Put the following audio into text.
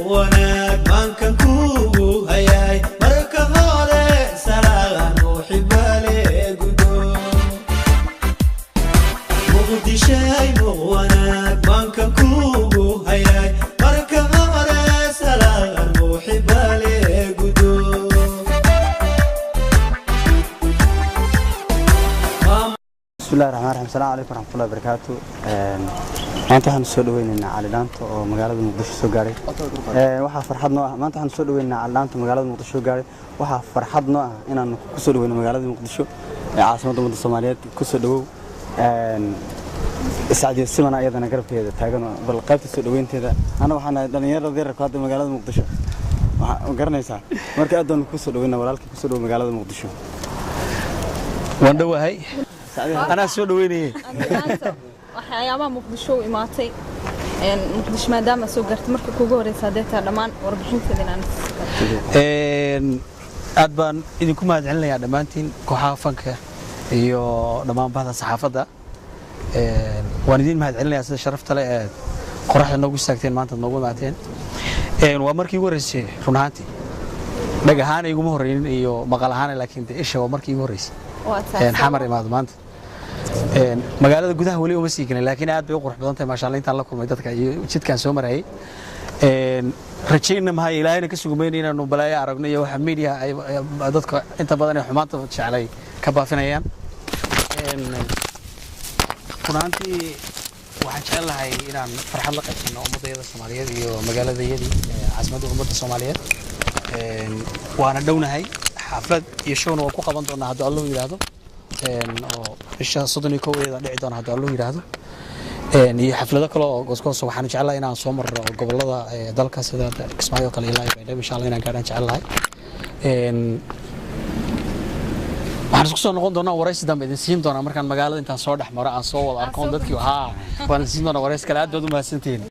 Wanaag maankan kuugu hayay, marka hore salaan muxibale gudo. Muqdishay, wanaag maankan kuugu hayay, marka hore salaan muxibale gudo. Bismillahi raxmaan raxiim. Salaam calaykum waraxmatullahi wabarakaatu. Maanta waxaan soo dhaweynaynaa Cali Dhaanto oo magaalada Muqdisho soo gaaray. Waxaa farxad noo ah, maanta waxaan soo dhaweynaynaa Cali Dhaanto magaalada Muqdisho soo gaaray. Waxaa farxad noo ah inaan ku soo dhaweyno magaalada Muqdisho ee caasimadda ummadda Soomaaliyeed. Ku soo dhawow. Sacdiyo Simana iyadana garabkeeda taagan oo bal qaybta soo dhaweynteeda. Ana waxaan nahay dhalinyarada yararka hadda magaalada Muqdisho, waxaa garanaysaa. Marka aad baan ku soo dhaweynaa walaalkii. Ku soo dhawow magaalada Muqdisho. Waan dhowahay, anaa soo dhaweynayay. Waxyaabaha Muqdisho u imaatay, Muqdisho maadaama soo gaartay marka kuugu horeysa, haddee taa dhammaan warbixinteeda inaan Aad baan idinku mahadcelinayaa dhammaantiin, kooxaha fanka iyo dhammaan bahda saxaafadda. Waan idin mahadcelinayaa sida sharafta leh ee qoraxda noogu istaagteen, maanta noogu imaateen. Waa markii ugu horreysay run ahaantii. Dhag ahaan iguma horreynin iyo maqal ahaan, laakiin dee isha waa markii igu horreysay Xamar imaado maanta. Magaalada gudaha weli uma sii gelin, laakiin aad bay u qurux badan tahay, maasha Allah. Intaan la kulmay dadka iyo jidkaan soo marayay, rajayna mahay, Ilaahayna ka sugumayna inaanu balaayo aragno iyo waxa media ay dadka inta badan ee xumaanta jeclay ka baafinayaan. Run ahaantii waxaan jecel lahay inaan farxad la qaybsano ummadayada Soomaaliyeed iyo magaaladayadii, caasimadda ummadda Soomaaliyeed. Waana dhownahay, xaflad iyo showna waan ku qaban doonaa hadduu Allahu yidhaahdo, oo bisha 31-deeda dhici doona hadduu Allahu yidhaahdo, iyo xaflado kale oo goosgoos. Waxaan jeclahay inaan soo marno gobollada dalka, sida Kismaayo kale ilaa Baydhabo, insha Allah inaan gaadhaan jecelahay. Waxaan isku soo noqon doonaa, waraysi dambe idin siin doonaa markaan magaalada intaan soo dhex maro aan soo wada arkoon dadkii. Haa, waan idin siin doonaa waraysi kale. Aad baad u mahadsantihiin.